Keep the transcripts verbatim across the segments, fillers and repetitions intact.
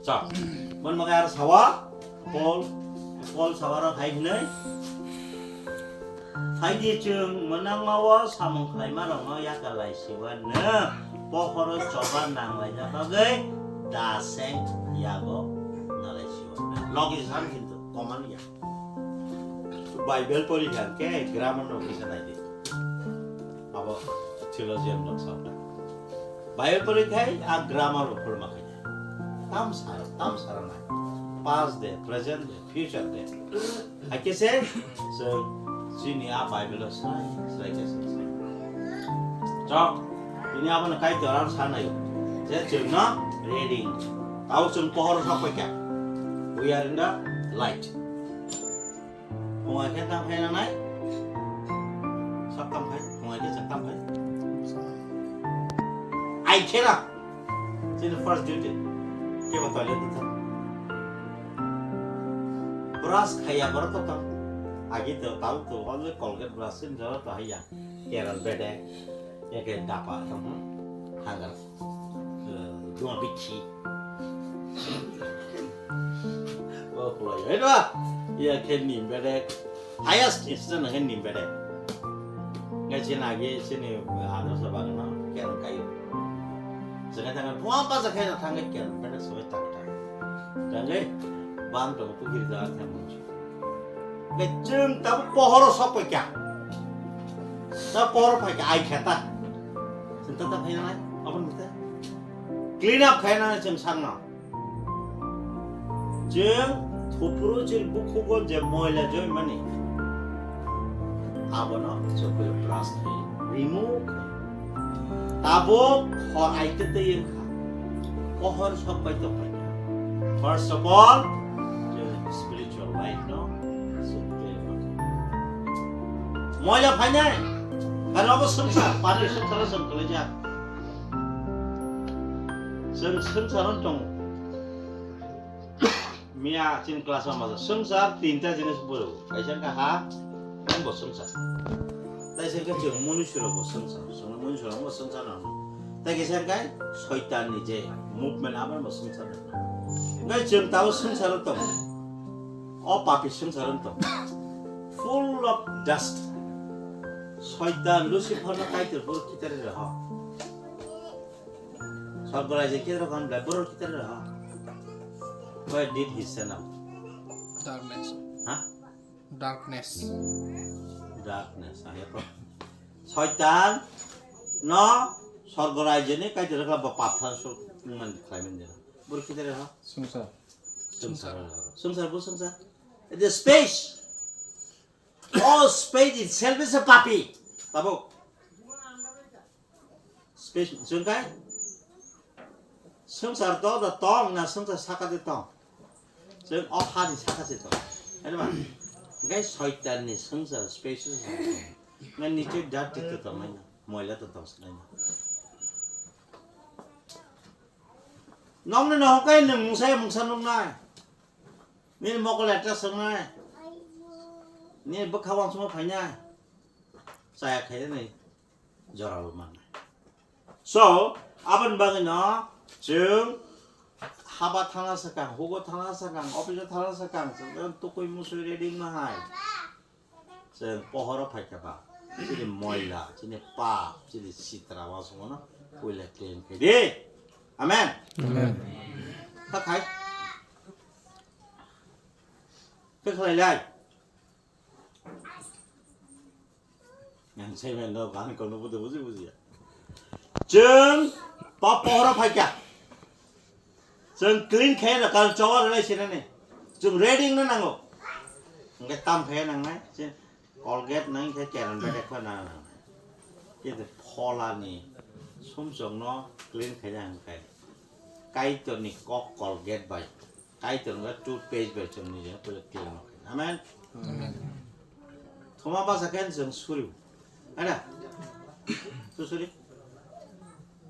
Chok. Mon makai aro sawa, Paul, Paul sawa rok hai hinai. Hai di chwng mwnangma o samung khlaima rokno yakarlai siwa nw pohoro choba nanglaina bagwi daseng yago nalai siwa. Logi san kintu common ya. Bible pori kha ke grammar no kisa nai di. Abo theologian no sa. Bible pori khai a grammar o pori ma khai. Tam sar, tam sar nai. Past de, present de, future de. Hai ke se, so, chini a Bible o sai, sai ke se, sai. Chok, ini abo no kai toran sa nai. Je chwng no reading. Tau chwng pohor sa pai kya. We are in the light. Phungai khe tam khai nanai. Sak tam khai, phungai khe sak tam khai. Ai khe na. Chini first duty. Kebo toilet ta. Brush khaya boro to tam. Agi to tau to only Colgate brush sin jora to haya. Keran bede. Eke dapa tam. Hangar. Dua bikhi. Oh, kulai. Eno. Iya khe nim bede. Highest instant nang nim bede. Ngai chini agi chini ada sa bagna ker kayo. Jaga tanga pua pa sa khe tanga ker bede sobe tak tak. Jangai bang to pukir jaga tanga munchi. Ngai chwng ta pohoro sok pai kya. Ta pohoro pai kya ai kheta. Chwng ta ta khai nai. Abon mita. Clean up khai nai chwng sang na. Chwng thupuru chwng bukhugo je moila joi mani. Abono chwng brush khai remove khai. Tabuk hor aite tei kha. Pohor sok pai to pai kha. First of all, chwng spiritual life no chwng clean up. Moila phainai. Karo abo swngchar, pani swngchar swng khlaijak. Chwng swngchar no tongo. Miya chini class o masa swngchar tinta jinis buru. Kaisa wngkha ha, tei bo swngchar. Tei se wngkha chwng munusurok bo swngchar. Chwng munusurok bo swngchar nang. Tei kaisa wngkha soitan ni je movement abo bo swngchar nang. Wngkha chwng tabuk swngchar o tongo. O papi swngchar o tongo. Full of dust. Soitan Lucifer no Kaitor buru kitari rw. Sorgo raijyo khe rokon belai borok khe rw. Where did he stand up? Darkness. Ha? Darkness. Darkness. Ayo ko. Soitan no sorgo raijyo ni Kaitor rokla ba pathan sur man khlai man jera. Borok khe rw. Swngchar. Swngchar. Swngchar bo swngchar. The space. All space itself is a papi. Tabuk. Space, chwng kai? Swngchar to da tong na swngchar saka de tong? Chwng o ha ni saka se tong. Hai ba? Gai soitan ni swngchar space se tong. Ngai niche dirty to tong nai na. Moila to tong nai na. Nong ni no kai nung mungsa mungsa nung nai. Nini mokol address swngnai. Nini bwkha uansukma phainai. Chaya khainani jorabo mannai. So, aboni bagwino chwng haba thangna swkang, hugo thangna swkang, office o thangna swkang, chwng tukui musui ready wngma hai. Chwng pohoro phaikha ba, chini moila, chini pap, chini sitra uansukmano puila clean khaidi. Amen. Amen. Kha khai. Khe khlai lai. Yang sai men no ban kono budu buji buji ya. Chwng pap pohoro phaikha. Chwng clean khe na kal chowa lai sinani. Chwng ready no nango. Hingke tam khe nangnai. Chwng Colgate nang khe keran bedek khe na nangnai. Khe pholani sumsokno clean khe ya hingke. Kaitorni kok Colgate bai. Kaitor wngkha toothpaste bai chwng nijino puila clean khe. Amen. Amen. Thoma basa khe chwng suri. Ada. Tu suri.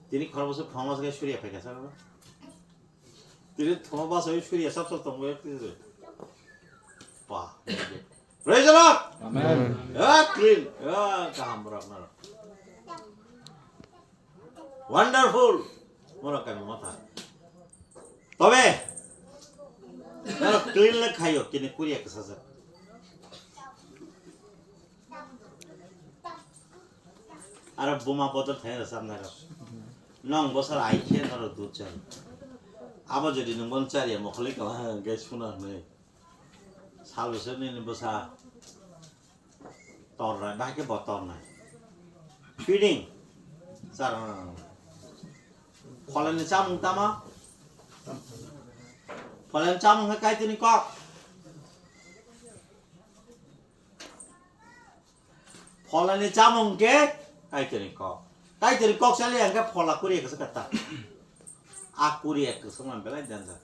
Tini khoroksa phangma se suri aphai kasa. Tini thoma basa suri asap sap tongbo yak tini. Pa. Praise the Lord. Amen. Ya clean. Ya kaham borok narok. Wonderful. Moro kami motha. Tobe, Clean le khayo, kini kuriya kwsajak. Aro buma bodol thai rw chamnai rok. Nong bosor ai khe norok dud chari. Abo jodi nung bon chariya mokholi kala hwnkhe suna hwnwi. Salbese nini bwsa tornai, bahai khe bo tornai. Feeding. Char. Pholani chamung tama? Pholani chamung khe Kaitorni kok. Pholani chamung khe Kaitorni kok. Kaitorni kok chaliya hwnkhe phola kuriya kwchwk khe ta. A kuriya kwchwk man belai danger.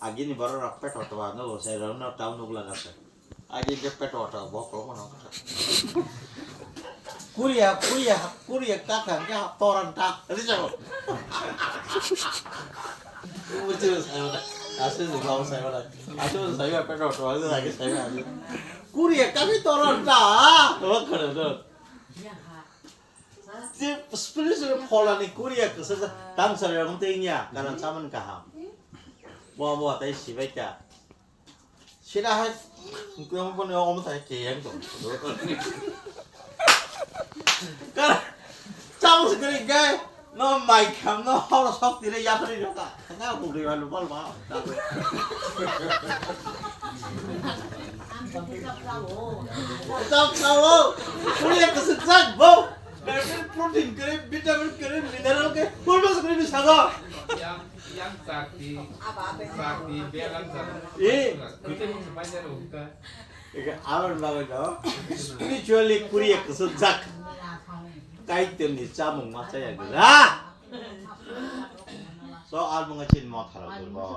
Agini borok rok peto to ano bo sai rok no tau nuk laga se. Agi ke peto to bok ko no. Kuriya, kuriya, kuriya ka ka ke toran ta. Ri jago. Uchi sai wala. Asu ni bau sai wala. Asu sai wala peto to ano agi sai wala. Kuriya ka ke toran ta. Bok ko no. Je spiritual pholani kuriya kwchwk tang sari rok tei nya kana chaman kaham. Bo bo tai sibai ta. Sira hai, kuyang pon yo omo tai keyang to. Kar, chamo se kiri gai, no mai kham, no hor sok tire ya pari no ka. Nga bu ri walu bal ba. Chap chao. Puri ek se chak bo. Protein kiri, vitamin kiri, mineral kiri, full dose kiri bisa go. Yang, yang sakti, sakti, belang sakti. Eh. Kita mau sepanjang ruka. Eka aron bagwi no. Spiritually kuriya kwchwk jak. Kaitorni chamung ma chaya gra. So almung chin mo thara bo.